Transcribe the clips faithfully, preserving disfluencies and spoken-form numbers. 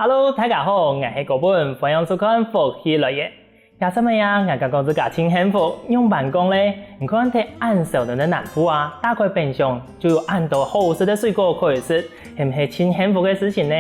Hello，大家好，𠊎係高本，歡迎收看《福氣來了》。這陣仔啊，𠊎感覺自家盡幸福，仰般講咧？你看在恁燒熱个南部啊，打開冰箱就有恁多好食个水果可以食，係毋係盡幸福个事情呢？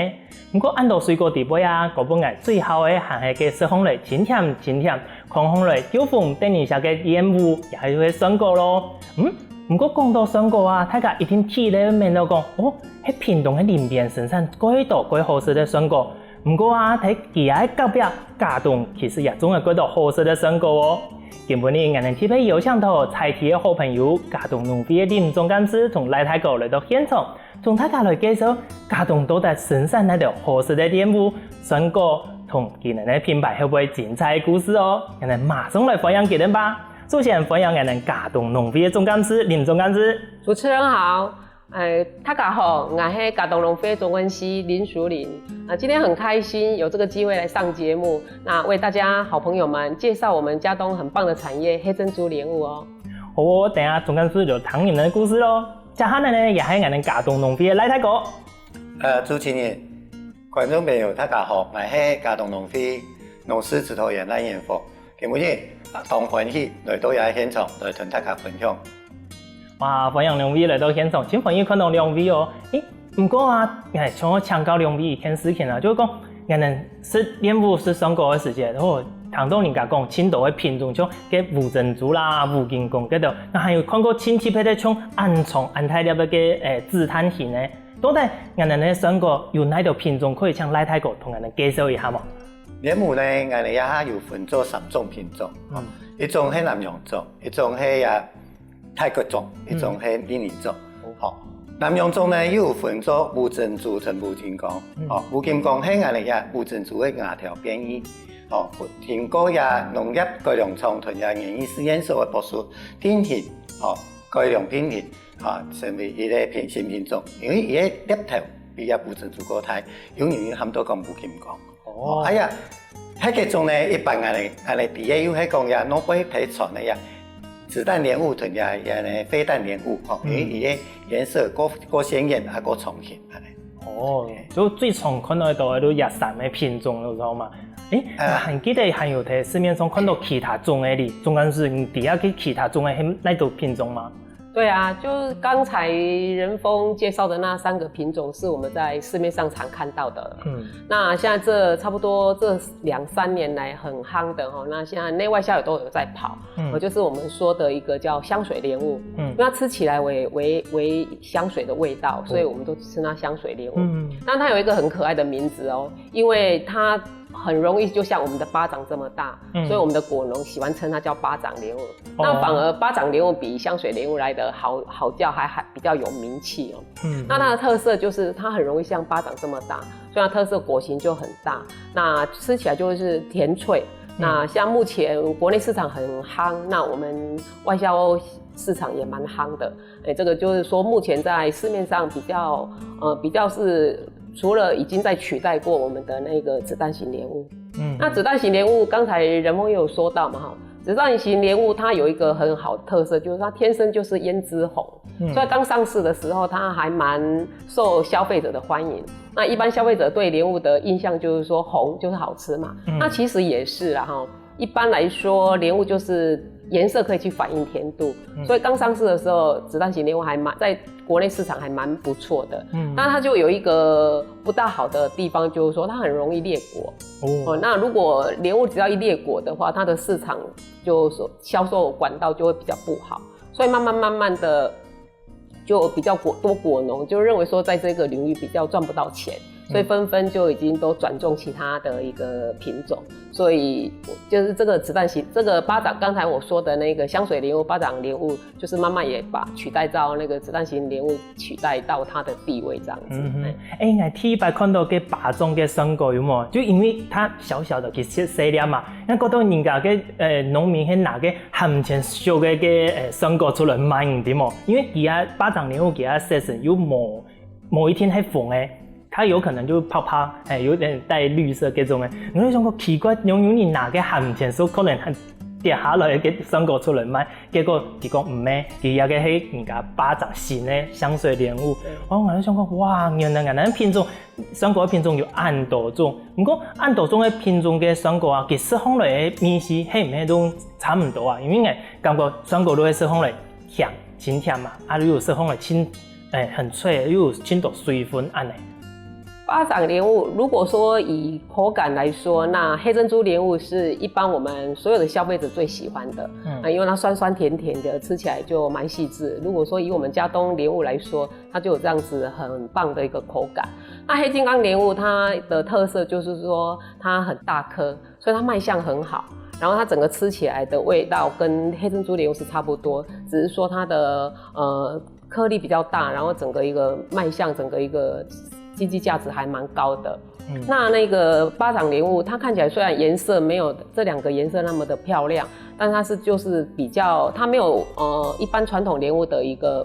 毋過恁多水果底背啊，高本𠊎最好个還係該食項來清甜清甜，看項來兜風得人惜个蓮霧，也就係酸果咯。嗯，毋過講到酸果啊，大家一定第一个會愐到講，哦， 係屏東个林邊生產蓋多蓋好食个酸果。毋過啊，在佢个隔壁，佳冬其實也種了蓋多好食个酸果哦。今晡日𠊎等特別邀請到在地个好朋友，佳冬農會个林總幹事同賴大哥來到現場，同大家來介紹佳冬到底生產哪兜好食个蓮霧、酸果，同佢等个品牌係毋係精彩个故事哦。𠊎等馬上來歡迎佢等吧。首先歡迎𠊎等佳冬農會个總幹事林總幹事。主持人好， 欸，大家好，𠊎係佳冬農會總幹事林淑玲。啊，今天很開心有這個機會來上節目，那為大家好朋友們介紹我們佳冬很棒的產業黑珍珠蓮霧哦。好哦，等下總幹事就聽你們的故事咯。接下來呢，也係𠊎等佳冬農會个賴大哥。呃，主持人、觀眾朋友，大家好，𠊎係佳冬農會農事指導員賴延福。 今晡日，啊，當歡喜來到這現場，來同大家分享。哇，歡迎兩位來到現場，盡歡喜看到兩位哦。誒，毋過啊，誒，想愛請教兩位一件事情啊，就係講，𠊎等食蓮霧、食酸果个時節，哦，聽到人家講盡多个品種，像該烏珍珠啦、烏金剛該兜，該還有看過盡特別个像恁長恁大粒个該，誒，紫檀型个。到底𠊎等个酸果有哪兜品種可以請賴大哥同𠊎等介紹一下無？ 蓮霧呢，𠊎等這下有分做三種品種，嗯。一種係南洋種，一種係啊泰國種，嗯。一種係印尼種。哦。吼，南洋種呢又有分做烏珍珠同烏金剛。嗯。吼，烏金剛係𠊎等這烏珍珠个芽條變異。吼，經過這農業改良場同這園藝試驗所个博士定型，吼，改良品型，啊，成為一個品，新品種，因為佢个粒頭比這烏珍珠較大，有人喊到講烏金剛。 哦。哦，哎呀，該个種呢，一般𠊎等，𠊎等知个又係講這外背在傳个呀，子彈蓮霧同這，這呢，飛彈蓮霧，吼，嗯。因為佢个顏色較，較鮮豔，啊，較長形，恁呢。哦，就最常看到个都係這三个品種，你知道嗎？誒，啊。還記得還有在市面上看到其他種个哩，總幹事，你知啊，該其他種个係哪種品種嗎？ 對啊，就是剛才仁豐介紹的那三個品種是我們在市面上常看到的。嗯。那現在這差不多這兩三年來很夯的吼，那現在內外銷也都有在跑，嗯。哦，就是我們說的一個叫香水蓮霧。嗯。因為它吃起來為，為，為香水的味道，所以我們都稱它香水蓮霧。嗯。那它有一個很可愛的名字哦，因為它很容易就像我們的巴掌這麼大，嗯。所以我們的果農喜歡稱它叫巴掌蓮霧。 那反而巴掌蓮霧比香水蓮霧來得好，好叫，還，還比較有名氣哦。嗯。那它的特色就是它很容易像巴掌這麼大，所以它特色果型就很大，那吃起來就會是甜脆。嗯。那像目前國內市場很夯，那我們外銷市場也蠻夯的。誒，這個就是說目前在市面上比較，呃，比較是除了已經在取代過我們的那個子彈型蓮霧， 嗯。那子彈型蓮霧，剛才仁豐也有說到嘛，哈，子彈型蓮霧它有一個很好的特色，就是它天生就是胭脂紅，嗯。所以剛上市的時候，它還蠻受消費者的歡迎。那一般消費者對蓮霧的印象就是說紅就是好吃嘛，嗯。那其實也是啦，哈。一般來說，蓮霧就是顏色可以去反映甜度，嗯。所以剛上市的時候，子彈型蓮霧還蠻，在國內市場還蠻不錯的。嗯。那它就有一個不大好的地方，就是說它很容易裂果。 哦。哦，那如果蓮霧只要一裂果的話，它的市場就說銷售管道就會比較不好，所以慢慢慢慢的就比較果，多果農就認為說在這個領域比較賺不到錢，嗯。所以紛紛就已經都轉種其他的一個品種。所以就是這個子彈型，這個巴掌，剛才我說的那個香水蓮霧、巴掌蓮霧， 就是慢慢也把取代到那個子彈型蓮霧取代到它的地位這樣子。嗯哼。哎。哎，𠊎第一擺看到該巴掌个酸果有無？就因為它小小的，其實細粒嘛，那搞到人家个，呃，農民係拿个含錢燒个个，呃，酸果出來賣，對無？因為佢啊，巴掌蓮霧佢啊色素又無，無一定係紅个，它有可能就泡泡，哎，有點帶綠色這種个。我就想講奇怪，有，有人拿个含錢燒，可能還跌下來个酸果出來賣，結果佢講毋係，佢這个係人家爸種新个香水蓮霧。哦，𠊎就想講，哇，原來𠊎等品種，酸果品種有恁多種。毋過恁多種个品種个酸果啊，佢食起來个味緒係毋係都差毋多啊？因為𠊎感覺酸果都係食起來甜，清甜嘛，啊又有食起來清，誒，很脆，又有清多水分恁呢。 巴掌蓮霧，如果說以口感來說，那黑珍珠蓮霧是一般我們所有的消費者最喜歡的，嗯，因為它酸酸甜甜的，吃起來就蠻細緻。如果說以我們佳冬蓮霧來說，它就有這樣子很棒的一個口感。那黑金剛蓮霧它的特色就是說它很大顆，所以它賣相很好，然後它整個吃起來的味道跟黑珍珠蓮霧是差不多，只是說它的呃顆粒比較大，然後整個一個賣相，整個一個經濟價值還蠻高的。嗯，那那個巴掌蓮霧，它看起來雖然顏色沒有這兩個顏色那麼的漂亮，但它是就是比較，它沒有呃一般傳統蓮霧的一個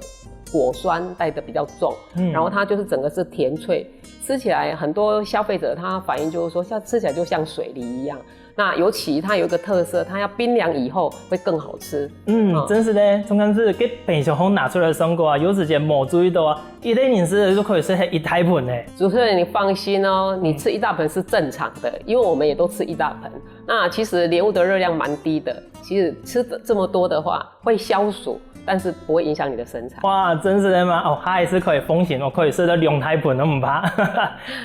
果酸帶的比較重，嗯，然後它就是整個是甜脆，吃起來很多消費者他反應就是說，像吃起來就像水梨一樣。 那尤其它有一個特色，它要冰涼以後會更好吃。嗯，真是的，總感覺該冰箱項拿出來个酸果啊，有時節無注意到啊，一個人食就可以食忒一大盆呢。主持人，你放心哦，你吃一大盆是正常的，因為我們也都吃一大盆。那其實蓮霧的熱量蠻低的，其實吃這麼多的話會消暑，但是不會影響你的身材。哇，真是的嗎？哦，還是可以放心，𠊎可以食到兩大盆都毋怕。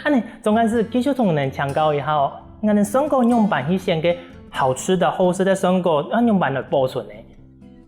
恁呢，總感覺繼續同你請教一下哦。 𠊎等酸果仰般去選該好吃的、好食的酸果，愛仰般來保存呢？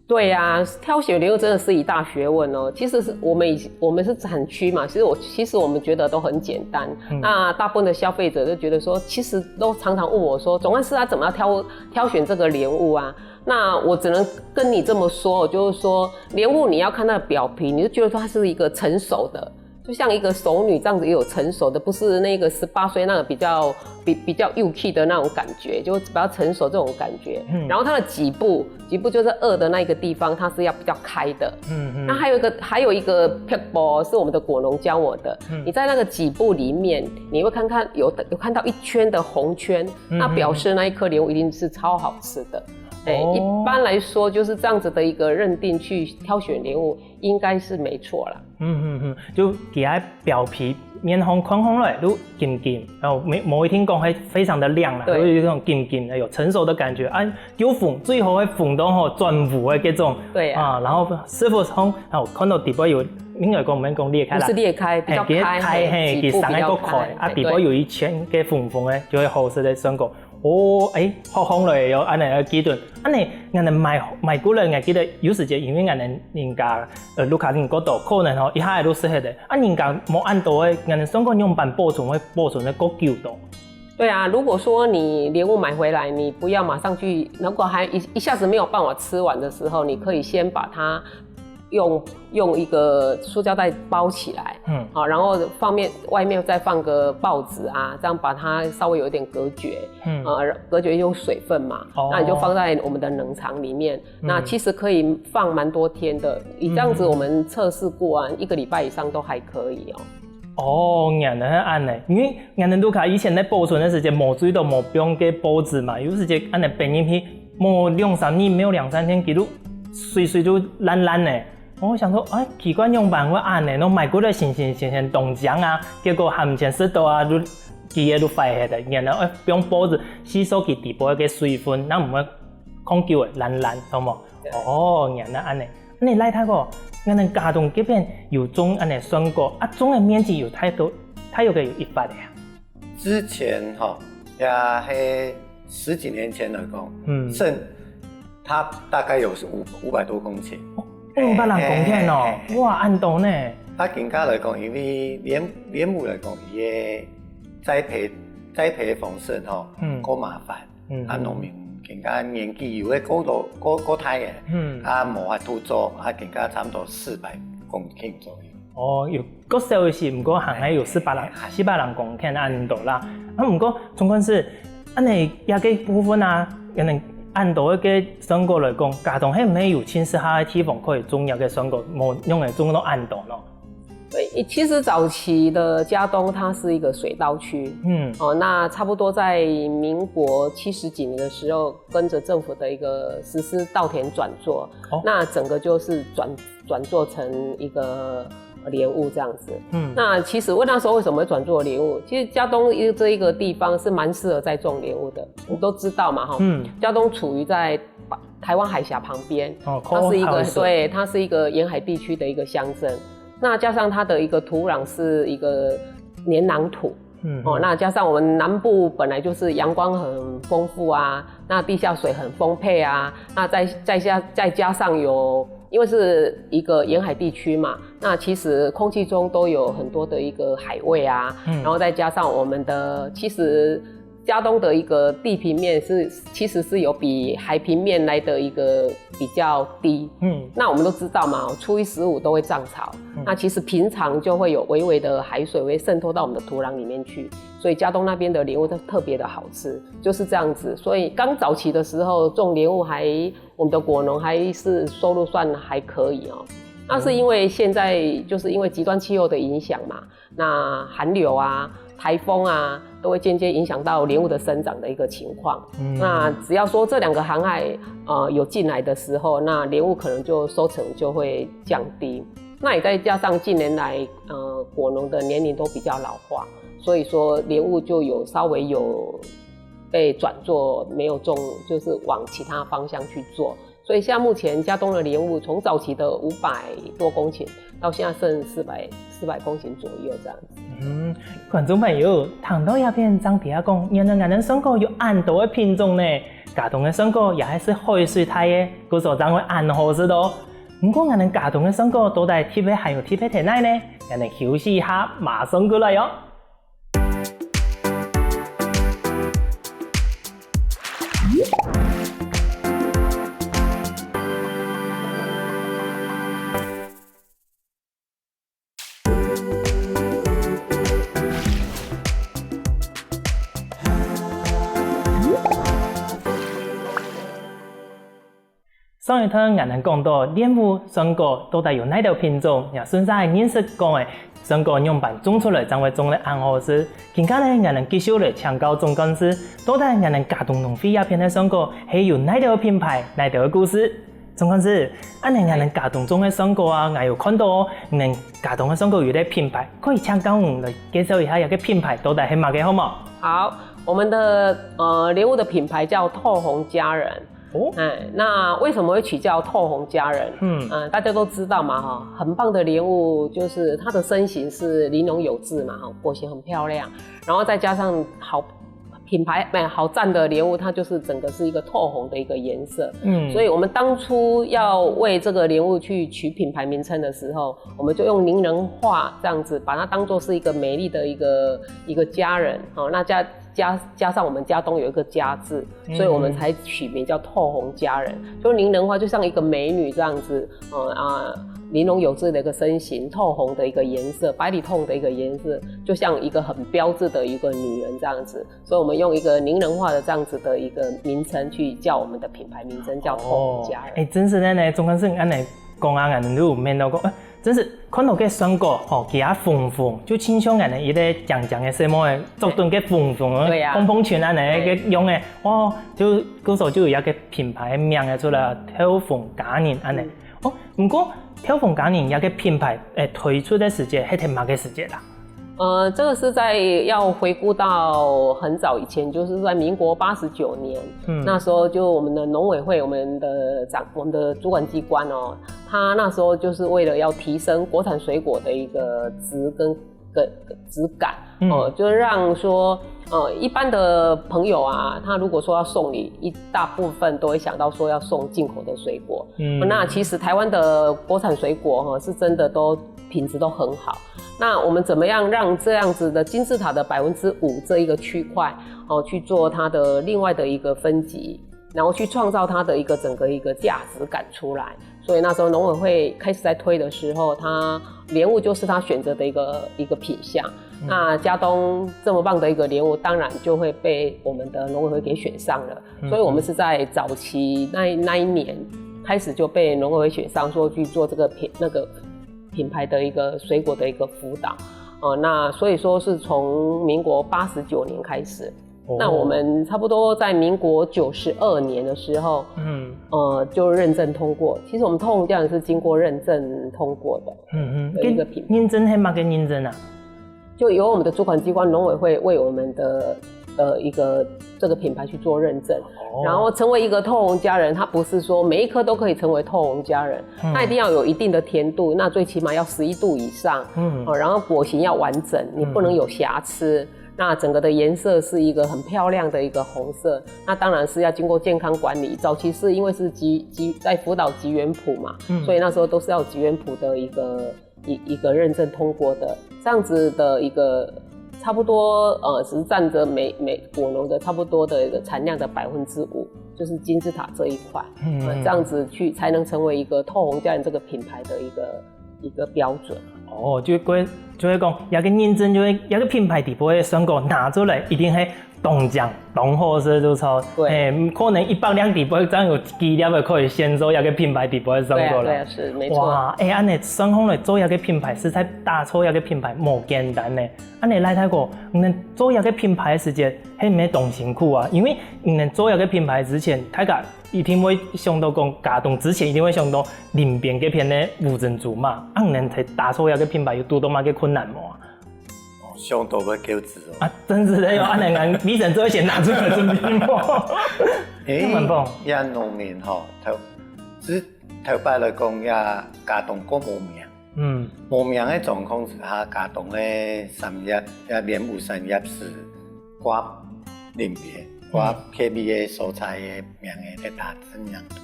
對呀，挑選蓮霧真的是一大學問哦。其實是我們以前我們是產區嘛，其實我其實我們覺得都很簡單。那大部分的消費者就覺得說，其實都常常問我說，總幹事啊，怎麼要挑挑選這個蓮霧啊？那我只能跟你這麼說，就是說蓮霧你要看它的表皮，你就覺得說它是一個成熟的， 就像一個熟女這樣子也有成熟的，不是那個十八歲那個比較比比較幼氣的那種感覺，就比較成熟這種感覺。然後它的基部，基部就是二的那個地方，它是要比較開的。嗯嗯。那還有一個還有一個撇步是我們的果農教我的，你在那個基部裡面，你會看看有有看到一圈的紅圈，那表示那一顆蓮霧一定是超好吃的。哎，一般來說就是這樣子的一個認定去挑選蓮霧，應該是沒錯啦。 嗯嗯嗯，就佢个表皮面項看起來就金金，然後無無一定講係非常的亮啦，對，有一種金金的有成熟的感覺啊，有紅最好係紅到吼轉烏的這種，對啊，啊，然後食物上，啊，看到底背有，應該講毋免講裂開啦，不是裂開，比較開，係，佢生个較開，啊，底背有一圈个紅紅的，就會好食个酸果。 哦，哎，好香了喲，恁呢个基準，恁呢，𠊎等買買過來，𠊎記得有時節，因為𠊎等人家，呃，屋下人較多，可能吼一下仔就食忒了。啊，人家無恁多个，𠊎等酸果仰般保存會保存得較久到？對啊，如果說你蓮霧買回來，你不要馬上去，如果還一一下子沒有辦法吃完的時候，你可以先把它用用一個塑膠袋包起來，嗯，好，然後放面外面再放個報紙啊，這樣把它稍微有一點隔絕，嗯，啊，隔絕用水分嘛，哦，那你就放在我們的冷藏裡面，那其實可以放蠻多天的。你這樣子我們測試過啊，一個禮拜以上都還可以哦。哦，原來係恁呢，因為𠊎等屋下以前在保存个時節，無注意到無放該報紙嘛，有時節恁呢放入去，無兩三日，無兩三天，佢就水水就爛爛呢。 𠊎想說，哎，奇怪，仰般會恁呢？𠊎買過來新新鮮鮮當靚啊，結果還毋曾食到啊，就佢个就壞忒了。原來愛放報紙，吸收佢底背个水分，正毋會囥久了爛爛，好無？哦，原來恁呢。恁呢，賴大哥，𠊎等佳冬這片有種恁呢酸果，啊，種个面積有大多，大約个有幾百个啊？ 之前吼，也係十幾年前來講，嗯，剩它大概有五五百多公頃，五百零公頃哦，哇，恁多呢！啊，更加來講，因為蓮蓮霧來講，佢个栽培栽培方式吼，嗯，較麻煩，嗯，啊，農民更加年紀有个過多過過大个，嗯，啊，無法度做，啊，更加差不多四百公頃左右。 哦，有較少一息，毋過還係有四百零四百零公頃恁多啦。啊，毋過總幹事，恁呢這个部分啊，恁呢恁多个酸果來講，佳冬係毋係有盡適合个地方可以種這个酸果，無恁呢種到恁多呢？对，其实早期的佳冬它是一个水稻区，嗯，哦，那差不多在民国七十几年的时候，跟着政府的一个实施稻田转作，哦，那整个就是转转作成一个莲雾这样子。嗯，那其实我那时候为什么会转做莲雾？其实佳冬一这一个地方是蛮适合在种莲雾的，我们都知道嘛哈。嗯，佳冬处于在台湾海峡旁边，哦，它是一个，对，它是一个沿海地区的一个乡镇。那加上它的一个土壤是一个黏壤土，嗯，哦，那加上我们南部本来就是阳光很丰富啊，那地下水很丰沛啊，那再再加再加上有，因为是一个沿海地区嘛，那其实空气中都有很多的一个海味啊，嗯，然后再加上我们的其实佳冬的一个地平面是其实是有比海平面来的一个比较低，嗯，那我们都知道嘛，初一十五都会涨潮，那其实平常就会有微微的海水会渗透到我们的土壤里面去，所以佳冬那边的莲雾特特别的好吃，就是这样子。所以刚早期的时候种莲雾还，我们的果农还是收入算还可以哦。那是因为现在就是因为极端气候的影响嘛，那寒流啊、台风啊，都会间接影响到莲雾的生长的一个情况。嗯，那只要说这两个寒害呃有进来的时候，那莲雾可能就收成就会降低。那也再加上近年来呃果农的年龄都比较老化，所以说莲雾就有稍微有被转做没有种，就是往其他方向去做。所以现在目前佳冬的莲雾从早期的五百多公顷，到现在剩四百四百公顷左右这样子。嗯，观众朋友，聽到這片正知講，原來𠊎等水果有恁多个品種呢。佳冬个水果也還係海水大个，故所正會恁好食哦。毋過𠊎等佳冬个水果到底特別還有特別在哪呢？𠊎等休息一下，馬上過來哦。 上一段𠊎等講到蓮霧、水果到底有哪兜品種，也順續認識講个水果仰般種出來正會種得恁好食。今下呢，𠊎等繼續來請教總幹事，到底𠊎等佳冬農會這片个水果係有哪兜品牌、哪兜故事？總幹事，恁呢𠊎等佳冬種个水果啊，𠊎有看到哦，𠊎等佳冬个水果有兜品牌，可以請教你來介紹一下這個品牌到底係麼个好無？好，我們的呃蓮霧的品牌叫透紅佳人。 哦，哎，那為什麼會取叫透紅佳人？嗯，呃，大家都知道嘛，哈，很棒的蓮霧就是它的身形是玲珑有致嘛，哈，果形很漂亮，然後再加上好品牌，哎，好讚的蓮霧，它就是整個是一個透紅的一個顏色。嗯，所以我們當初要為這個蓮霧去取品牌名稱的時候，我們就用擬人化這樣子，把它當作是一個美麗的一個一個佳人，哦，那加加加上我們佳冬有一個佳字，所以我們才取名叫透紅佳人。就擬人化，就像一個美女這樣子，呃啊，玲珑有致的一個身形，透紅的一個顏色，白裡透紅的一個顏色，就像一個很標緻的一個女人這樣子。所以我們用一個擬人化的這樣子的一個名稱去叫我們的品牌名稱，叫透紅佳人。哦，哎，真是恁呢，總幹事恁呢講啊，𠊎等都有愐到講，呃， 真是看到該水果吼，佢啊紅紅，就親像𠊎等一個靚靚个細妹仔，著等該紅紅个對啊，蓬蓬裙恁呢，對，該樣仔，哇，就故所就有一個品牌名仔出來，透紅佳人恁呢。哦，毋過透紅佳人這個品牌，誒，推出个時節，係在麼个時節啦？呃，這個是在要回顧到很早以前，就是在民國八十九年，嗯，那時候就我們的農委會，我們的長，我們的主管機關哦，他那時候就是為了要提升國產水果的一個質跟跟質感，嗯，哦，就讓說，呃，一般的朋友啊，他如果說要送禮，一大部分都會想到說要送進口的水果。嗯，那其實台灣的國產水果哈，是真的都品質都很好。那我們怎麼樣讓這樣子的金字塔的百分之五這一個區塊，哦，去做它的另外的一個分級？ 然後去創造它的一個整個一個價值感出來。所以那時候農委會開始在推的時候，它蓮霧就是它選擇的一個一個品項。那佳冬這麼棒的一個蓮霧，當然就會被我們的農委會給選上了。所以我們是在早期那那一年開始就被農委會選上，說去做這個品那個品牌的一个水果的一个辅导。哦，那所以说是从民国八十九年开始，哦。那我们差不多在民国九十二年的时候，嗯。呃，就认证通过。其实我们透红椒仁是经过认证通过的，嗯嗯，的一个品牌。认证是哪个认证啊？就由我们的主管机关农委会为我们的呃一个这个品牌去做认证，哦。然后成为一个透红椒仁，它不是说每一颗都可以成为透红椒仁，嗯。它一定要有一定的甜度，那最起码要十一度以上，嗯。哦，然后果形要完整，你不能有瑕疵。嗯。那整个的颜色是一个很漂亮的一个红色，那当然是要经过健康管理。早期是因为是集集在福岛集园谱嘛，嗯。所以那时候都是要集园谱的一个一一个认证通过的，这样子的一个差不多呃，只是占着每每果农的差不多的一个产量的百分之五，就是金字塔这一块，嗯，呃，这样子去才能成为一个透红椒仁这个品牌的一个一个标准。哦，就係就係講，這个認證就係這个品牌底部个水果拿出來，一定係當靚、當好食，就著。對。嘿，可能一百零底部，正有幾粒个可以選做這个品牌底部个水果啦。對啊，對啊，是，沒錯。哇，欸，恁樣算起來做這个品牌，實在打造這个品牌無簡單呢。恁樣賴大哥，你等做這个品牌个時節，係毋係當辛苦啊？因為你等做這个品牌之前，大家一定會想到講，佳冬之前一定會想到林邊該片个烏珍珠嘛。啊，你等在打造這个品牌有堵到麼个困難無啊？ 哦，想到會噭眵哦。啊，真係个喲，恁樣，恁樣，Vincent做得先拿出來準備無？欸，這蠻棒。這農民吼，頭，其實頭擺來講，這佳冬還無名。嗯。無名个狀況之下，佳冬个產業，這蓮霧產業係掛林邊，掛，嗯。別位个所在个名个在打知名度。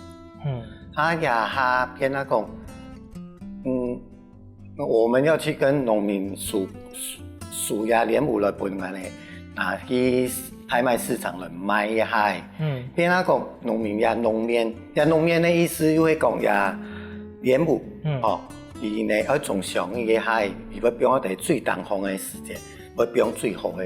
嗯。啊，這下變啊講，嗯， 我們要去跟農民收，收，收這蓮霧來分𠊎等拿去拍賣市場來賣个話，嗯。變啊講農民這農面，這農面个意思又係講這蓮霧，嗯。哦，佢呢愛種上去个話，佢會放在最當風个時節，會放最好个、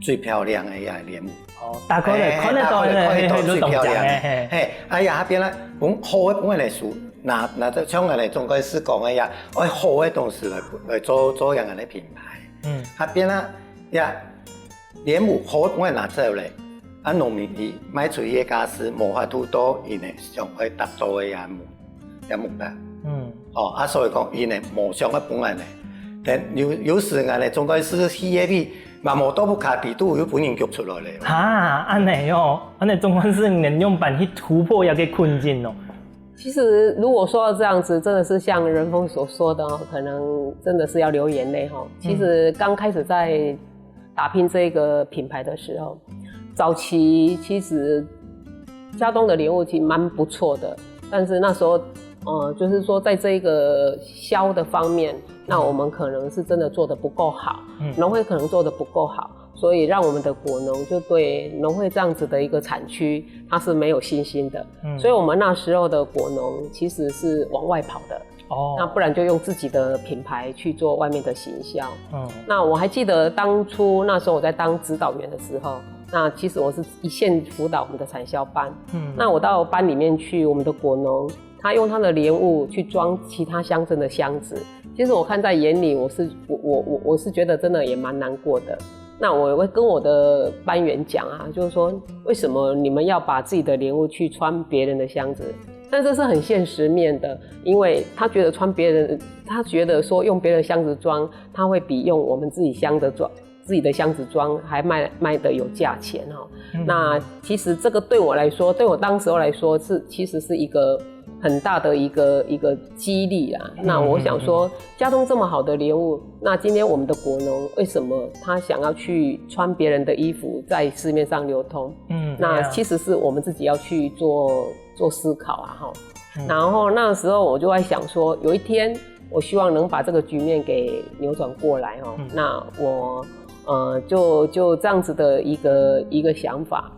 最漂亮个這蓮霧。 哦，打開來，欸，看得到，打開來看得到，嘿，嘿，最漂亮个。嘿，嘿。嘿，哎呀，該片啊，分好个分𠊎來收，拿，拿著像𠊎來總幹事講个呀，愛好个東西來，來做，做𠊎等个品牌。嗯。該片啊，呀，蓮霧好个分𠊎拿走咧，啊，農民佢賣出去个價數無法度到佢等想愛達到个這目，這目標。嗯。哦，啊，所以講佢等無想愛分𠊎等，但有，有時𠊎等總幹事去个位， 嘛無到屋下底肚又分人逐出來咧。哈，恁樣哦，恁樣總幹事你仰般去突破這个困境哦？其實如果說到這樣子，真的是像仁豐所說的哦，可能真的是要流眼淚哈。其實剛開始在打拼這個品牌的時候，早期其實佳冬的蓮霧其實蠻不錯的，但是那時候，呃，就是說在這個銷的方面，那我們可能是真的做得不夠好，嗯。農會可能做得不夠好，所以讓我們的果農就對農會這樣子的一個產區，他是沒有信心的。嗯。所以我們那時候的果農其實是往外跑的。哦。那不然就用自己的品牌去做外面的行銷。嗯。那我還記得當初那時候我在當指導員的時候，那其實我是一線輔導我們的產銷班。嗯。那我到班裡面去，我們的果農 他用他的蓮霧去裝其他鄉鎮的箱子。其實我看在眼裡，我是，我，我，我，我是覺得真的也蠻難過的。那我會跟我的班員講啊，就是說，為什麼你們要把自己的蓮霧去穿別人的箱子？但這是很現實面的，因為他覺得穿別人，他覺得說用別人箱子裝，他會比用我們自己箱子裝，自己的箱子裝還賣，賣得有價錢哦。嗯。那其實這個對我來說，對我當時候來說是，其實是一個很大的一個，一個激勵啦。嗯，那我想說，嗯，嗯。佳冬這麼好的蓮霧，那今天我們的果農為什麼他想要去穿別人的衣服在市面上流通？嗯，那，對啊。其實是我們自己要去做，做思考啊，哈。嗯。然後那時候我就在想說，有一天我希望能把這個局面給扭轉過來哦。嗯。那我，呃，就，就這樣子的一個，一個想法。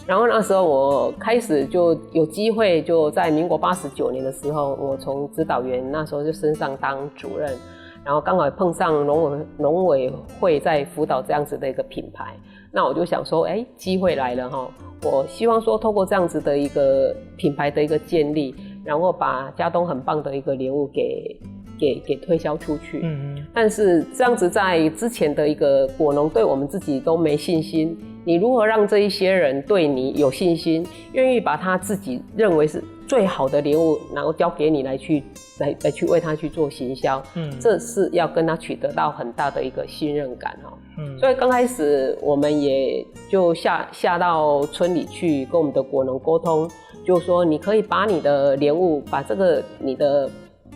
然後那時候我開始就有機會，就在民國八十九年的時候，我從指導員那時候就升上當主任，然後剛好碰上農委，農委會在輔導這樣子的一個品牌，那我就想說，哎，機會來了哈，我希望說透過這樣子的一個品牌的一個建立，然後把佳冬很棒的一個蓮霧給给给推销出去。嗯，但是这样子在之前的一个果农对我们自己都没信心，你如何让这一些人对你有信心，愿意把他自己认为是最好的莲雾，然后交给你来去来来去为他去做行销？嗯，这是要跟他取得到很大的一个信任感哦。嗯，所以刚开始我们也就下下到村里去跟我们的果农沟通，就说你可以把你的莲雾，把这个你的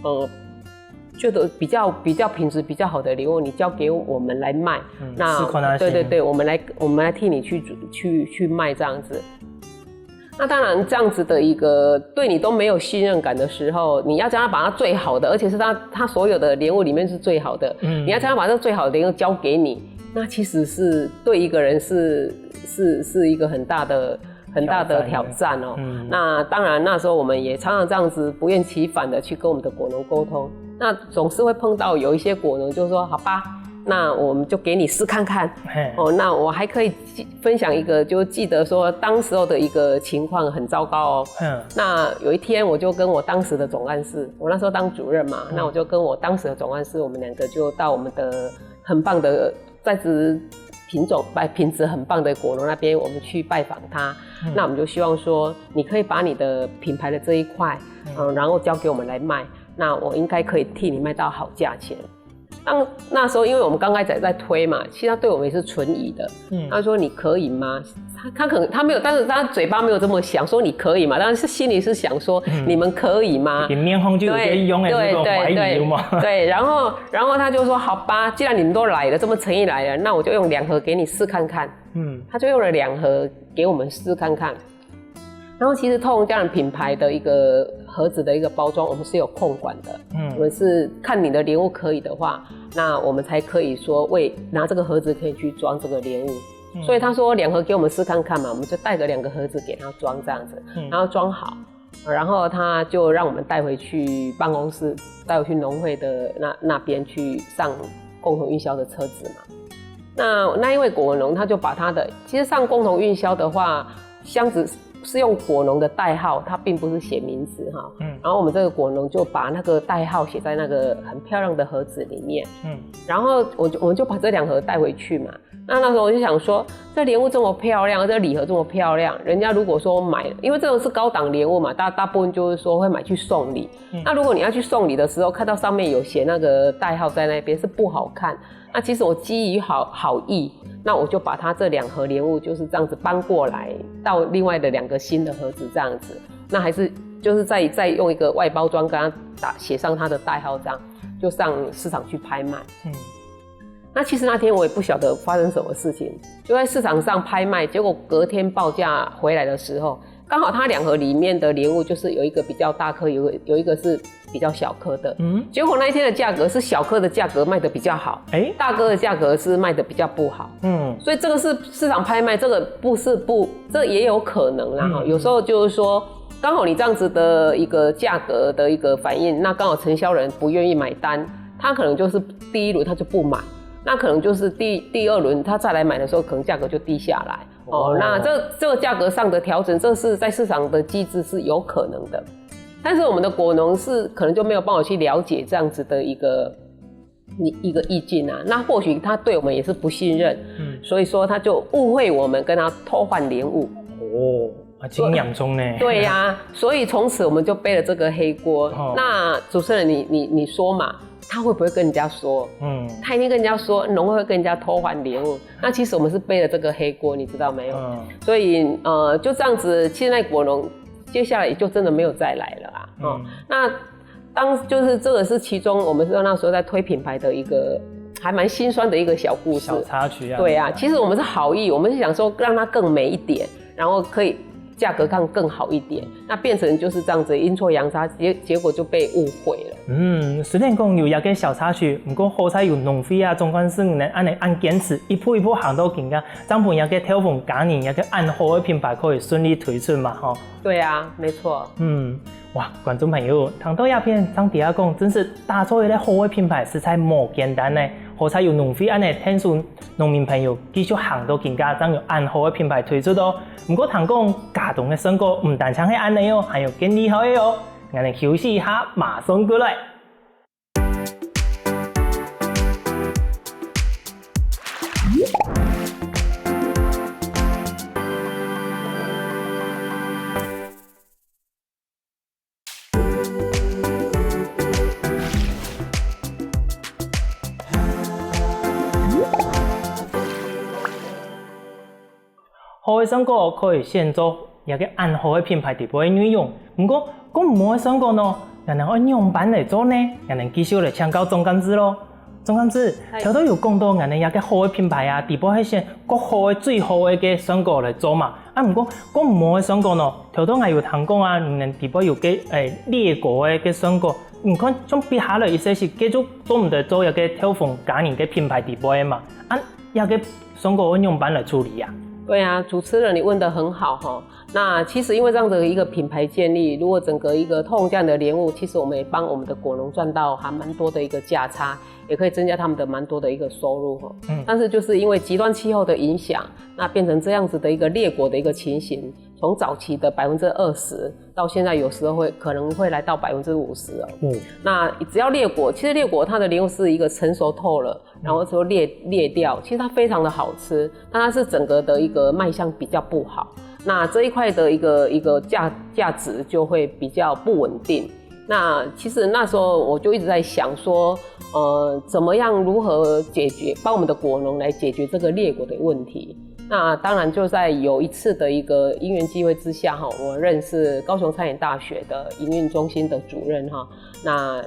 呃，觉得比较比较品质比较好的莲雾，你交给我们来卖。嗯，那试看啊，对对对，我们来我们来替你去去去卖这样子。那当然，这样子的一个对你都没有信任感的时候，你要叫他把他最好的，而且是他他所有的莲雾里面是最好的，嗯，你要叫他把这最好的莲雾交给你，那其实是对一个人是是是一个很大的很大的挑战哦。嗯，那当然那时候我们也常常这样子不厌其烦的去跟我们的果农沟通，那总是会碰到有一些果农就说：“好吧，那我们就给你试看看。”哦，那我还可以分享一个，就记得说当时候的一个情况很糟糕哦。嗯，那有一天我就跟我当时的总干事，我那时候当主任嘛，那我就跟我当时的总干事，我们两个就到我们的很棒的在职品种、品质很棒的果农那边，我们去拜访他。那我们就希望说，你可以把你的品牌的这一块，嗯，然后交给我们来卖，那我应该可以替你卖到好价钱。那那时候，因为我们刚开始在推嘛，其实他对我们也是存疑的。嗯，他说：“你可以吗？”他他可能他没有，但是他嘴巴没有这么想，说“你可以吗”，但是心里是想说“你们可以吗？”面上就有点用的那种怀疑嘛。对，然后然后他就说：“好吧，既然你们都来了，这么诚意来了，那我就用两盒给你试看看。”嗯，他就用了两盒给我们试看看。然后其实透红佳人品牌的一个盒子的一个包装，我们是有控管的。嗯，我们是看你的莲雾可以的话，那我们才可以说为拿这个盒子可以去装这个莲雾。所以他说两盒给我们试看看嘛，我们就带个两个盒子给他装这样子，然后装好，然后他就让我们带回去办公室，带回去农会的那那边去上共同运销的车子嘛。那那一位果农他就把他的，其实上共同运销的话，箱子是用果农的代号，他并不是写名字哈。嗯，然后我们这个果农就把那个代号写在那个很漂亮的盒子里面。嗯，然后我就我们就把这两盒带回去嘛。那那时候我就想说，这莲雾这么漂亮，这礼盒这么漂亮，人家如果说买，因为这种是高档莲雾嘛，大大部分就是说会买去送礼。那如果你要去送礼的时候，看到上面有写那个代号在那边是不好看。那其实我基于好好意，那我就把它这两盒莲雾就是这样子搬过来，到另外的两个新的盒子这样子。那还是就是再再用一个外包装跟他打写上他的代号，这样就上市场去拍卖。嗯，那其实那天我也不晓得发生什么事情，就在市场上拍卖，结果隔天报价回来的时候，刚好它两盒里面的莲雾就是有一个比较大颗，有一个有一个是比较小颗的。嗯，结果那一天的价格是小颗的价格卖的比较好，哎，大颗的价格是卖的比较不好。嗯，所以这个是市场拍卖，这个不是不，这也有可能啦哈。有时候就是说，刚好你这样子的一个价格的一个反应，那刚好承销人不愿意买单，他可能就是第一轮他就不买，那可能就是第第二轮他再来买的时候，可能价格就低下来。哦，那这这个价格上的调整，这是在市场的机制是有可能的。但是我们的果农是可能就没有办法去了解这样子的一个一一个意境啊，那或许他对我们也是不信任，嗯，所以说他就误会我们，跟他偷换莲雾。哦，啊，真严重呢。对呀，所以从此我们就背了这个黑锅。哦，那主持人你，你你说嘛，他会不会跟人家说？嗯，他一定跟人家说，农会跟人家偷换莲雾。那其实我们是背了这个黑锅，你知道没有？嗯，所以呃，就这样子，现在果农接下来也就真的没有再来了啊。哦，那当就是这个是其中我们是那时候在推品牌的一个还蛮心酸的一个小故事。小插曲啊。对啊，其实我们是好意，我们是想说让它更美一点，然后可以价格上更好一点，那变成就是这样子阴错阳差，结结果就被误会了。嗯，虽然讲有一个小插曲，不过好在有农会啊、总干事能恁呢恁坚持，一步一步行到今个，正分一个透红佳人一个恁好的品牌可以顺利推出嘛，吼。对啊，没错。嗯，哇，观众朋友，听到这片，张迪亚讲，真是打造一个好的品牌，实在无简单呢。好在有农会恁呢，听说农民朋友继续行到今个，正有恁好的品牌推出哦。不过听讲，佳冬个成果毋單淨係恁呢哦，還有更厲害个哦。𠊎等休息一下，馬上過來。好个水果可以選擇這个恁好个品牌底背个內容，毋過，較毋好个水果呢，𠊎等愛仰般來做呢？𠊎等繼續來請教總幹事囉。總幹事，頭頭有講到𠊎等這个好个品牌啊，底背係選較好个、最好个个水果來做嘛。啊，毋過，較毋好个水果呢，頭頭𠊎有聽講啊，你等底背有个，欸，裂果个个水果，你看，像比下來一些係繼續做毋得做這个豆粉佳人个品牌底背个嘛。啊，這个水果愛仰般來處理啊？對啊，主持人你問得很好哈。那其實因為這樣的一個品牌建立，如果整個一個通這樣的蓮霧，其實我們也幫我們的果農賺到還蠻多的一個價差，也可以增加他們的蠻多的一個收入哈。嗯。但是就是因為極端氣候的影響，那變成這樣子的一個裂果的一個情形，從早期的百分之二十，到現在有時候會，可能會來到百分之五十哦。嗯。那只要裂果，其實裂果它的蓮霧是一個成熟透了，然後就裂，裂掉，其實它非常的好吃，但它是整個的一個賣相比較不好。那這一塊的一個，一個價，價值就會比較不穩定。那其實那時候我就一直在想說，呃，怎麼樣如何解決，幫我們的果農來解決這個裂果的問題。那當然就在有一次的一個因緣機會之下，哈，我認識高雄餐飲大學的營運中心的主任，哈，那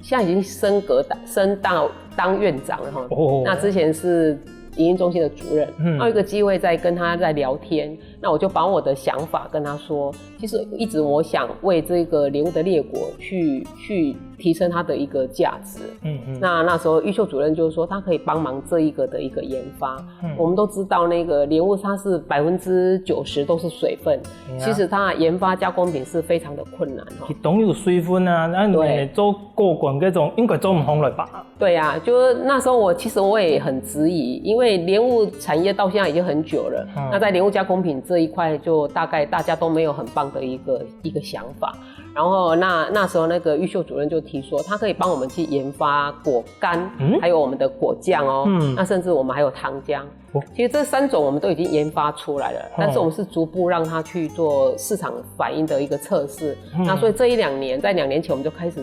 現在已經升格當，升到當院長了，哈。哦。那之前是營運中心的主任，嗯。然後一個機會在跟他在聊天，那我就把我的想法跟他說，其實一直我想為這個蓮霧的裂果去，去提升它的一個價值。嗯，嗯。那，那時候毓秀主任就說他可以幫忙這一個的一個研發。嗯。我們都知道那個蓮霧它是百分之九十都是水分，對啊。其實它研發加工品是非常的困難哦。佢當有水分啊，那你，對。做果乾這種應該做毋好來吧？對啊，就是那時候我，其實我也很質疑，因為蓮霧產業到現在已經很久了，嗯。那在蓮霧加工品這一塊，就大概大家都沒有很棒的一個，一個想法。然後那，那時候那個毓秀主任就提說，他可以幫我們去研發果乾，嗯。還有我們的果醬哦，嗯。那甚至我們還有糖漿。哦。其實這三種我們都已經研發出來了，嗯。但是我們是逐步讓它去做市場反應的一個測試。嗯。那所以這一兩年，在兩年前我們就開始，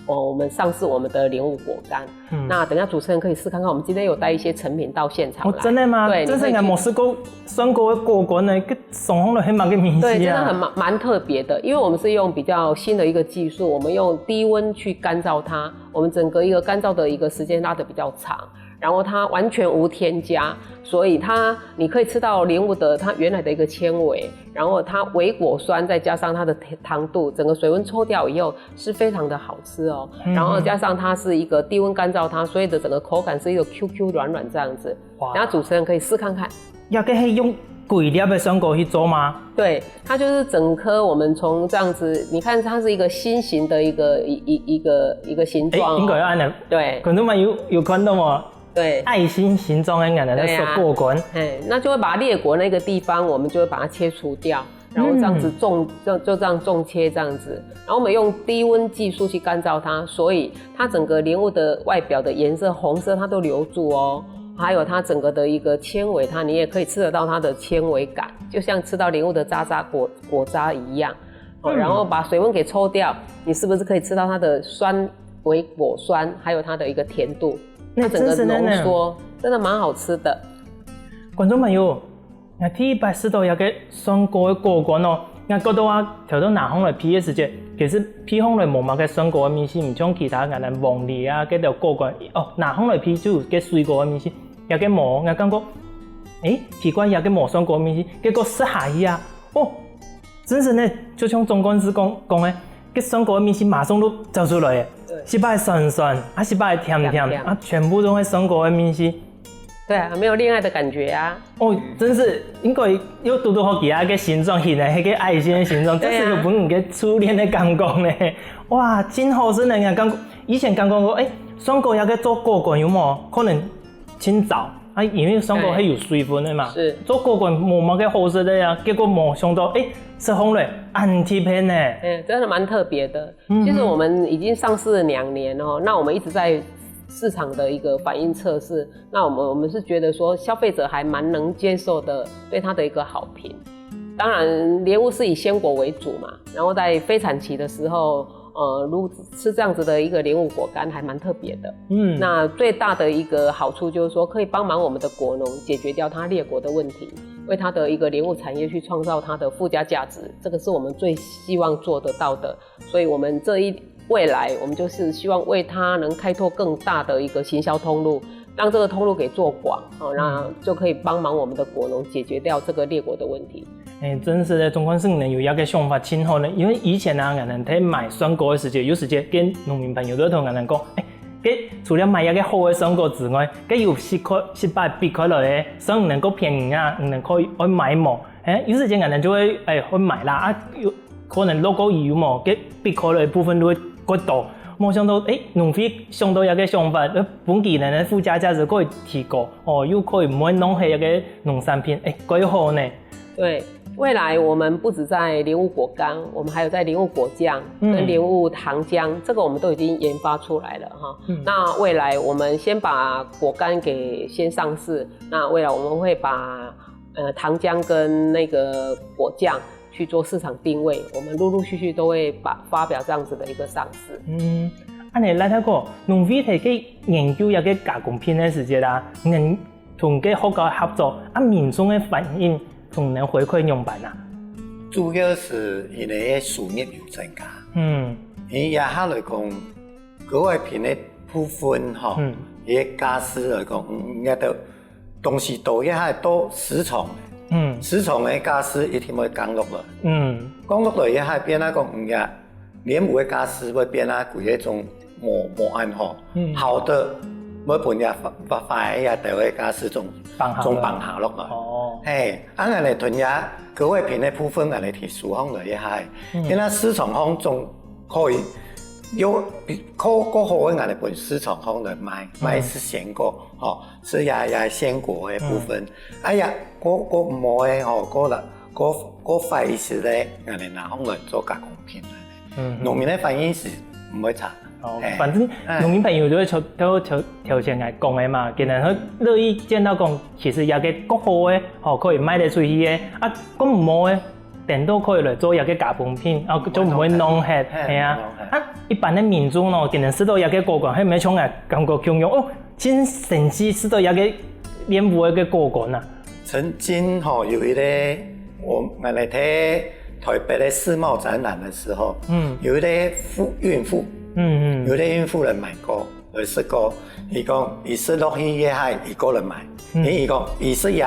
哦，我們上市我們的蓮霧果乾。嗯。那等一下主持人可以試看看，我們今天有帶一些成品到現場來。哦，真的嗎？對，這係𠊎無試過水果个果乾呢，該送上來係麼个味緒啊？對，真的很蠻，蠻特別的，因為我們是用比較新的一個技術，我們用低溫去乾燥它，我們整個一個乾燥的一個時間拉得比較長，然後它完全無添加，所以它，你可以吃到蓮霧的它原來的一個纖維，然後它微果酸再加上它的糖度，整個水溫抽掉以後是非常的好吃哦。嗯哼。然後加上它是一個低溫乾燥它，所以的整個口感是一個Q Q軟軟這樣子。哇。等下主持人可以試看看。這个係用歸粒个水果去做嗎？對，它就是整顆，我們從這樣子，你看它是一個心形的一個，一，一，一個，一個形狀哦。欸，應該要恁樣。對。觀眾朋友有看到無？對。愛心形狀个，𠊎等在說果乾。對啊。嘿，那就會把裂果那個地方，我們就會把它切除掉，然後這樣子種，嗯。就，就這樣種切這樣子。然後我們用低溫技術去乾燥它，所以它整個蓮霧的外表的顏色紅色，它都留住哦。還有它整個的一個纖維，它你也可以吃得到它的纖維感，就像吃到蓮霧的渣渣果，果渣一樣。哦，嗯。然後把水分給抽掉，你是不是可以吃到它的酸，微果酸，還有它的一個甜度？它整個濃縮，那真是的呢。真的蠻好吃的。觀眾朋友， 𠊎第一擺食到這个酸果个果乾哦，𠊎覺得啊，頭到拿上來皮个時節，其實皮上來無麼个酸果个味緒，毋像其他𠊎等黃梨啊，該兜果乾，哦，拿上來皮就有該水果个味緒。這个無，𠊎感覺，欸，奇怪，這个無酸果个味緒，結果食下去啊，哦，真實呢，就像總幹事講，講个，該酸果个味緒馬上就走出來了。對。一擺酸酸，啊，一擺甜甜，甜甜。啊，全部都係酸果个味緒。 對啊，沒有戀愛的感覺啊。哦，真是，應該又堵堵好佢啊，該形狀，形个，該个愛心个形狀，對啊。這係有分人个初戀个感覺呢。哇，真好食呢，感覺，以前感覺講，欸，酸果這个做果乾有無？可能盡燥，啊，因為酸果係有水分个嘛。對。是。做果乾無麼个好食个啊，結果無想到，欸，食上來，恁特別呢。嗯，真的蠻特別的。嗯哼。其實我們已經上市了兩年哦，那我們一直在市場的一個反應測試， 那我們，我們是覺得說消費者還蠻能接受的，對它的一個好評。當然，蓮霧是以鮮果為主嘛，然後在非產期的時候，呃，如，吃這樣子的一個蓮霧果乾還蠻特別的。嗯。那最大的一個好處就是說，可以幫忙我們的果農解決掉它裂果的問題。为它的一个莲雾产业去创造它的附加价值，这个是我们最希望做得到的。所以我们这一未来，我们就是希望为它能开拓更大的一个行销通路，让这个通路给做广，哦，那就可以帮忙我们的果农解决掉这个裂果的问题。哎，真是的，鍾幹事呢有一个想法真好呢，因為以前啊，𠊎等在買酸果个時節，有時節跟農民朋友都同𠊎等講，哎，該除了買一个好个酸果之外，該有十塊、十八比開來个，算你能夠便宜啊，你能夠愛買無？哎，有時間𠊎等就會哎會買啦，啊有可能落過雨無，該比開來个部分就會過多。無想到，哎，農會想到一个想法，呃，分佢呢附加價值可以提高，哦，又可以毋會浪費一个農產品，哎，蓋好呢。对，未来我们不止在莲雾果干，我们还有在莲雾果酱跟莲雾糖浆，这个我们都已经研发出来了哈。那未来我们先把果干给先上市，那未来我们会把呃糖浆跟那个果酱去做市场定位，我们陆陆续续都会把发表这样子的一个上市。嗯，恁呢，賴大哥，農會在該研究一个加工品个時節啦，你 同該學校合作，啊民眾个反應同你等回饋仰般啊？主要係因為个收入有增加。嗯，因為這下來講，格外品个部分吼，嗯，个價數來講，嗯，也都東西都也還都市場，嗯，市場个價數一定會降落來。嗯，降落來也還變啊講，嗯，也蓮霧个價數會變啊，貴个種無無恁好，好个會分也發發發个也都个價數總總放下落來。哦，嘿，啊，𠊎等同樣格外品个部分，𠊎等提出上來也還，因為市場上總可以有較較好个，𠊎等分市場上來賣，賣係鮮果，吼，係也也鮮果个部分。哎呀，較較無个吼，較較較壞一息个，𠊎等拿上來做加工品。 農民个反應係毋會差。哦，反正農民朋友就會頭頭頭頭先來講个嘛，佢等會樂意見到講，其實這个較好个，吼，可以賣得出去个，啊，較無个，等到可以來做這个加工品，啊，就毋會浪費，係啊。啊，一般个民眾呢，佢等食到這个果乾，係毋係像𠊎感覺共樣，哦，真神奇，食到這个蓮霧个果乾啊。 曾經吼有一個，𠊎等在台北个世貿展覽个時候，嗯，有一個婦孕婦，嗯嗯，有一個孕婦來買過，來食過，佢講佢食落去个下，佢過來買，因為佢講佢食這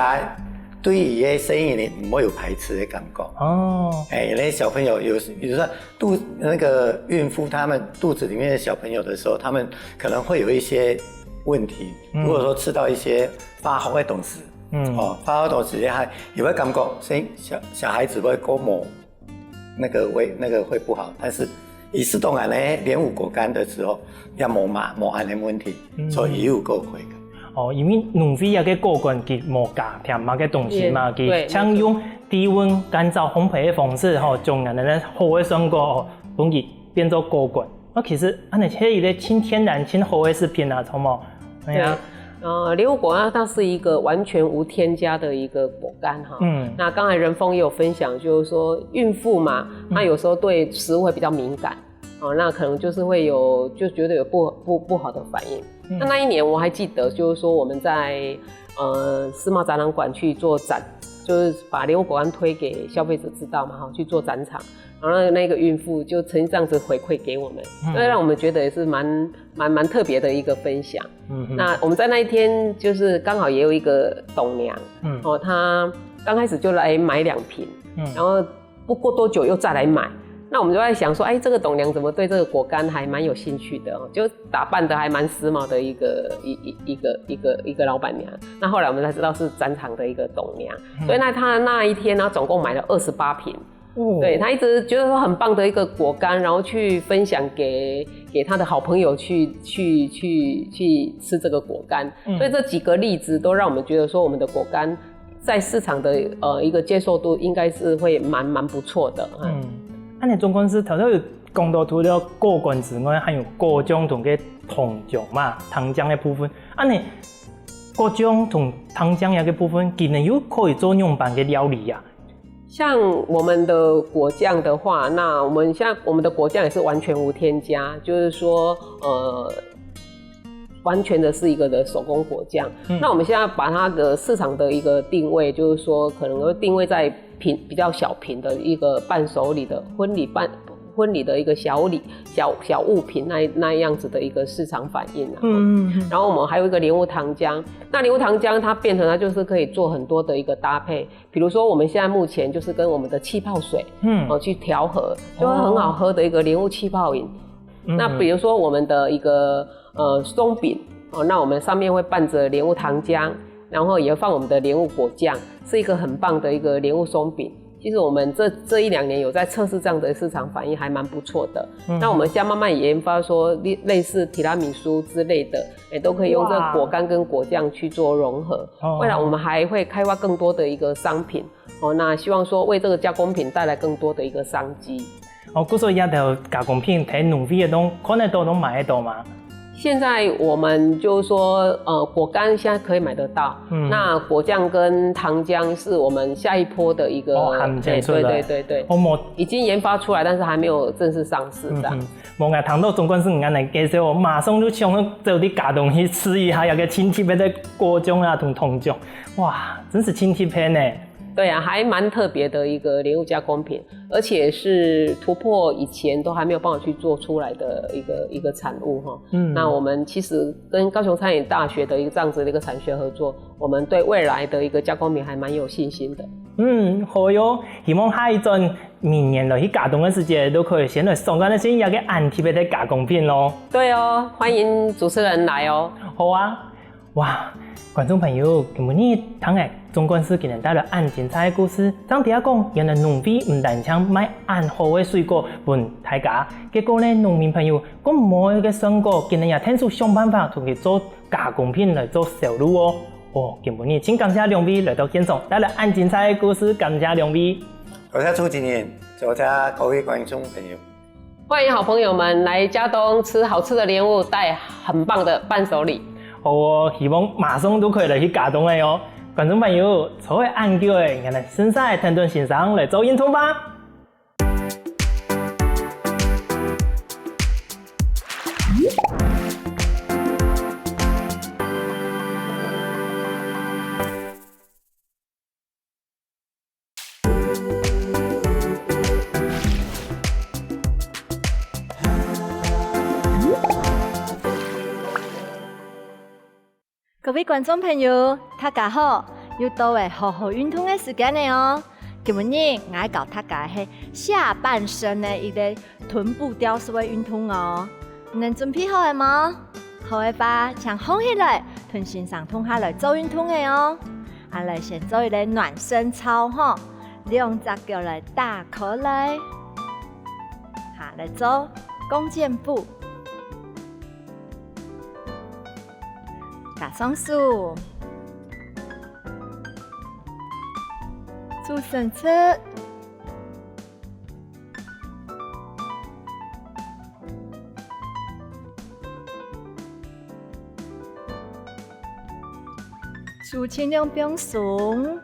對佢个生理毋會有排斥个感覺。哦，哎，該小朋友有有時肚那個孕婦他們肚子裡面的小朋友的時候，他們可能會有一些問題，如果說吃到一些發紅个東西， 嗯，哦，發到時間還也會感覺，所以小小孩子會過敏，那個會那個會不好，但是佢食到恁呢蓮霧果乾的時候，也無嘛無恁呢問題，所以佢有過回个。哦，因為農會个果乾佢無加添麼个東西嘛，佢像用低溫乾燥烘焙个方式吼，將恁呢好个酸果哦，分佢變做果乾。 那其實恁呢係一個盡天然、盡好个食品啊，著無？哎呀，呃，蓮霧果啊，它是一個完全無添加的一個果乾哈。嗯，那剛才仁豐也有分享，就是說孕婦嘛，她有時候對食物會比較敏感，哦，那可能就是會有就覺得有不不不好的反應。那那一年我還記得，就是說我們在呃世貿展覽館去做展，就是把蓮霧果乾推給消費者知道嘛，哈，去做展場。 然後那個孕婦就曾經這樣子回饋給我們，那讓我們覺得也是蠻蠻蠻特別的一個分享。那我們在那一天就是剛好也有一個董娘，哦，她剛開始就來買兩瓶，然後不過多久又再來買。那我們就在想說，哎，這個董娘怎麼對這個果乾還蠻有興趣的哦，就打扮得還蠻時髦的一個一一一個一個一個老闆娘。那後來我們才知道是展場的一個董娘，所以那她那一天呢，總共買了二十八瓶。 對，她一直覺得說很棒的一個果乾，然後去分享給給她的好朋友去去去去吃這個果乾，所以這幾個例子都讓我們覺得說我們的果乾在市場的呃一個接受度應該是會蠻蠻不錯的。嗯，恁呢鍾幹事頭頭有講到除了果乾之外，還有果醬同个糖漿嘛，糖漿个部分，恁呢果醬同糖漿个部分，佢等又可以做仰般个料理啊？ 像我們的果醬的話，那我們像我們的果醬也是完全無添加，就是說，呃，完全的是一个的手工果酱。嗯。那我们现在把它的市场的一个定位，就是说可能会定位在瓶，比较小瓶的一个伴手礼的婚礼伴，婚礼的一个小礼，小，小物品那，那样子的一个市场反应啊。嗯，嗯，嗯。然后我们还有一个莲雾糖浆，那莲雾糖浆它变成它就是可以做很多的一个搭配，比如说我们现在目前就是跟我们的气泡水，嗯。哦，去调和，就会很好喝的一个莲雾气泡饮。嗯。那比如说我们的一个，呃，松饼，哦，那我们上面会拌着莲雾糖浆，然后也放我们的莲雾果酱，是一个很棒的一个莲雾松饼。其实我们这，这一两年有在测试这样的市场反应，还蛮不错的。嗯。那我们现在慢慢研发说，类，类似提拉米苏之类的，也都可以用这个果干跟果酱去做融合。哇。哦。未来我们还会开发更多的一个商品，哦，那希望说为这个加工品带来更多的一个商机。哦，故所這兜加工品在農會个當中看得到、當買得到嗎？现在我们就是说，呃，果干现在可以买得到，嗯。那果酱跟糖浆是我们下一波的一个，哦，还没出来。哎，对，对，对，对。哦，没。已经研发出来，但是还没有正式上市这样。嗯哼。無，𠊎聽到總幹事恁樣介紹，馬上就想走去佳冬去試一下，這个盡特別个果醬啊同糖漿。哇，真是盡特別呢。 对啊，还蛮特别的一个莲雾加工品，而且是突破以前都还没有办法去做出来的一个，一个产物哈。嗯。那我们其实跟高雄餐饮大学的一个这样子的一个产学合作，我们对未来的一个加工品还蛮有信心的。嗯，好喲，希望下一轉明年來去佳冬个時節，都可以先來賞看一下這个恁特別个加工品囉。对哦，欢迎主持人来哦。好啊。 哇，觀眾朋友，今晡日聽个總幹事今日帶來恁精彩个故事，正知講，原來農會毋單淨賣恁好个水果分大家，結果呢，農民朋友還無一个算過，今日也𢯭手想辦法同佢做加工品來做銷路哦。哦，今晡日盡感謝兩位來到現場，帶來恁精彩个故事，感謝兩位。多謝主持人，多謝各位觀眾朋友。 欢迎好朋友们来佳冬吃好吃的莲雾，带很棒的伴手礼。好哦，希望馬上都可以來去佳冬个哦。觀眾朋友，坐恁久个，𠊎等先生个聽眾先生來做運動吧。 各位觀眾朋友，大家好！又到了好好運動个時間了哦！今晡日𠊎愛教大家个係下半身个一個 臀部雕塑个運動哦。你等準備好了無？好个話，請䟘起來，同先生共下來做運動个哦。啊，來先做一個暖身操吼，兩隻腳來打開來。好，來做弓箭步。加上手，做伸直。 手盡量放鬆。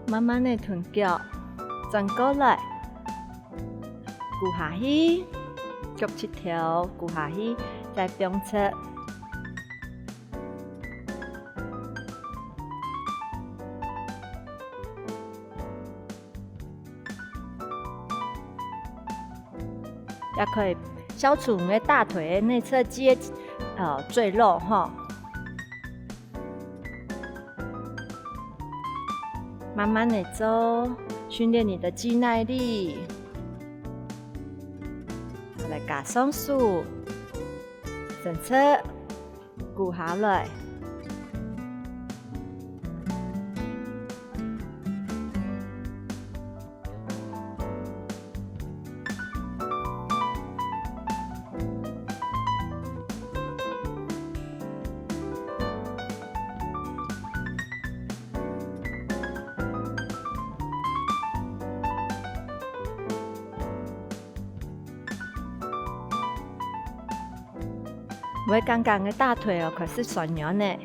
慢慢个同腳轉過來，跍下去，腳膝頭跍下去，再放直。 也可以消除你个大腿个內側肌个，呃，贅肉吼。慢慢个做，訓練你的肌耐力。來，加上手，伸直。 跍下來。你个剛剛个大腿哦，開始痠軟呢。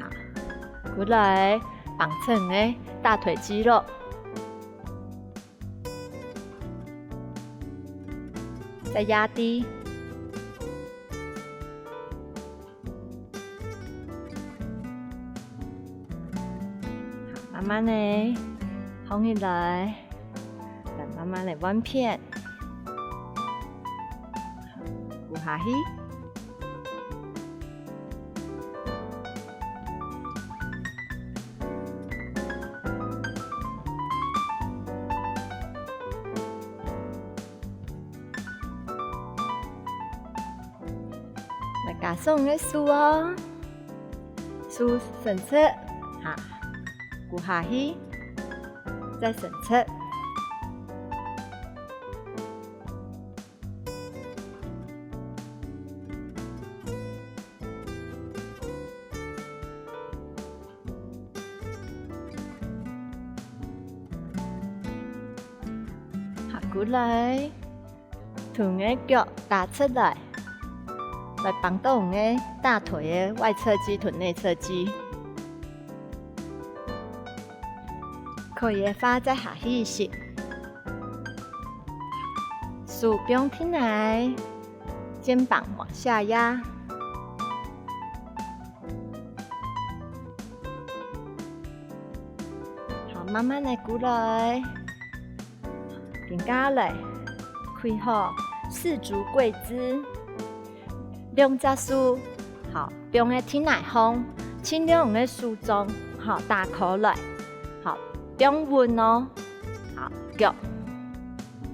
好，過來，放鬆你个大腿肌肉。再壓低。 好，慢慢个放起來，來慢慢个換片，跍下去。 來加鬆个手哦，手伸直，哈，跍下去，再伸直。 跍過來，同你个腳打直來，來幫到你个大腿个外側肌同內側肌。可以个話，再下去一息。手放定來，肩膀往下壓。 好，慢慢个過來。緊過來，跪好，四足跪姿。兩隻手，好，放个地泥項，盡量用个手掌，好，打開來，好，放穩哦。好，腳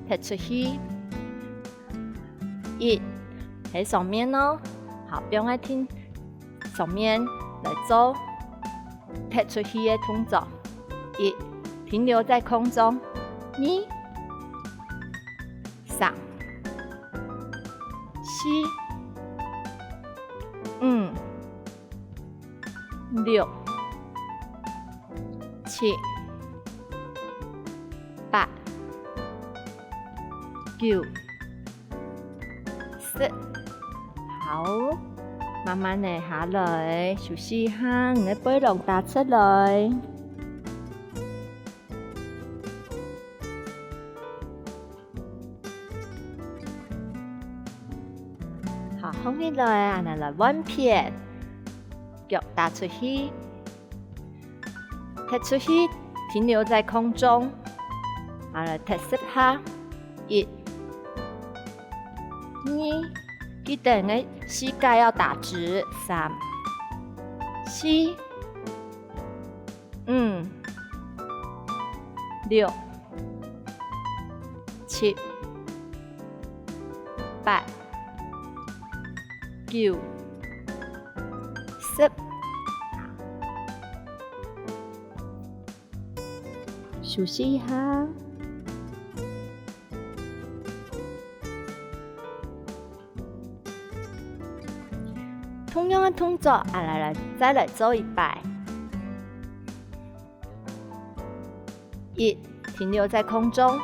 踢出去。一，係上面哦，好，放个地 上面來做踢出去个動作。一，停留在空中。二，三，四，五，六，七，八，九， 十。好，慢慢个下來，休息一下，你个背囊打直來。好，放起來，恁樣來換片，腳踏出去。 踢出去，停留在空中。好，來踢十下。一、二，記得你个膝蓋要打直。三、四、五、六、七、八、九、十。 休息一下。同樣个動作，啊，來，來，再來做一擺。一，停留在空中。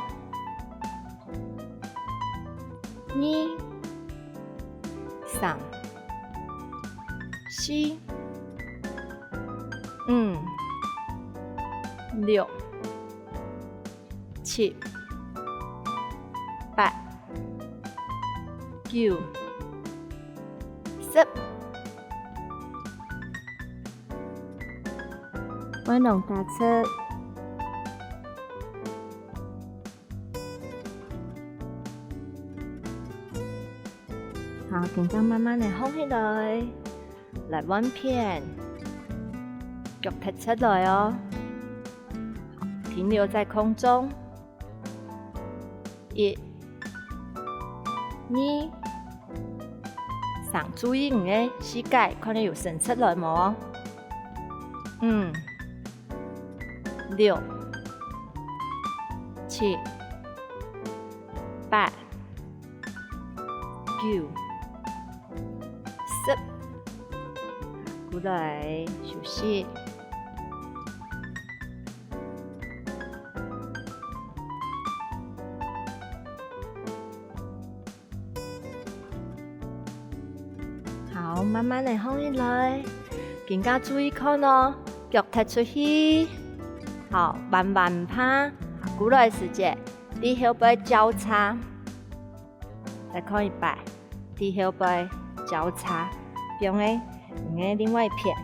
二、三、四、五、六、七、八、九、十。 背囊打直。好，緊張慢慢个䟘起來，來換片，腳踢直來哦，停留在空中。 一、二、三，注意你个膝蓋，看你有伸直來無？五、六、七、八、九、十。過來，休息。好，慢慢仔䟘起來，更加注意看哦，腳踢出去。好，彎彎毋怕，好，過來時節，在後背交叉。再看一擺，在後背交叉，放个，你个另外一片。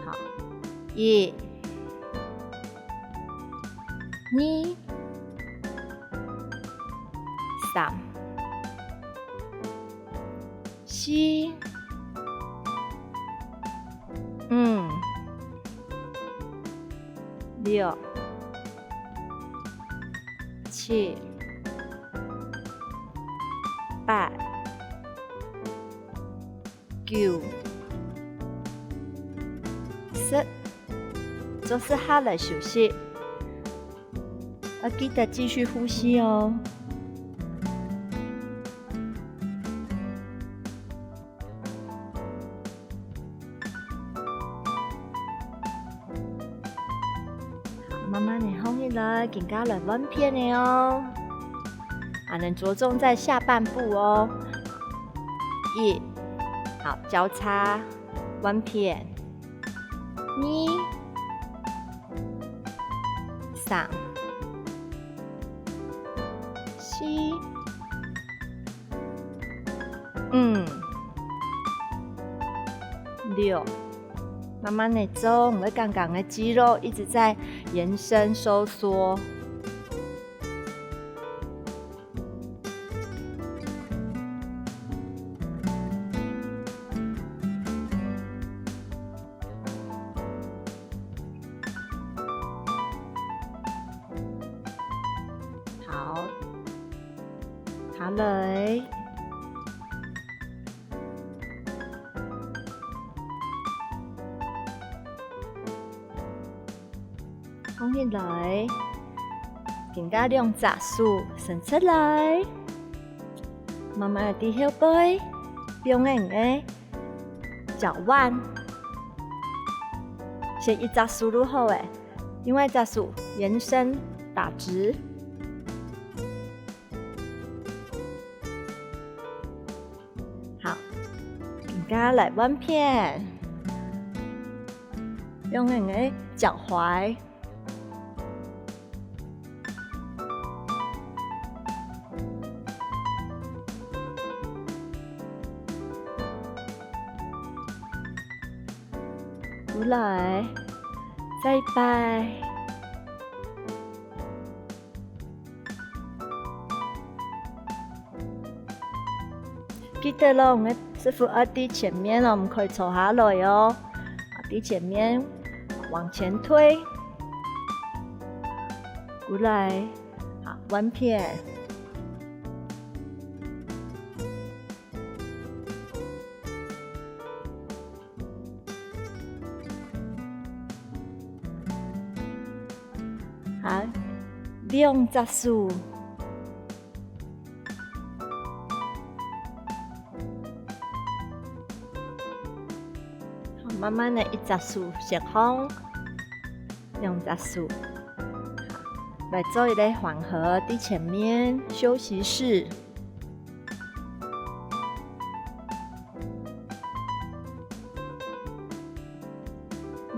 好，一、二、三、 四、五、六、七、八、九、十，做十下來休息。 要記得繼續呼吸哦。好，慢慢仔䟘起來，今下來換片仔哦。啊，恁仔著重在下半部哦。一，好，交叉，換片。 二、三、四、五、六。慢慢仔做，你會感覺你个肌肉一直在延伸收縮。 好，下來。 䟘起來，今下兩隻手伸出來，慢慢仔在後背，放軟个腳腕，先一隻手就好了，另外一隻手延伸打直。 好，今下來換片，用你个腳踝。過來，再一擺。 記得咯，你个屎朏愛在前面哦，毋可以坐下來哦。啊，在前面，往前推，過來，好，換片。 好，兩隻手。好，慢慢仔一隻手先放，兩隻手。好，來做一個緩和，在前面休息式。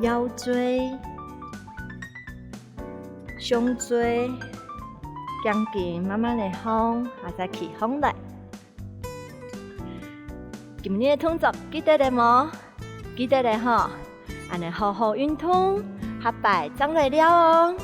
腰椎、胸椎，頸根慢慢仔放，下再企䟘來。今日个動作記得了無？記得了吼，恁仔好好運動，下擺正來尞哦。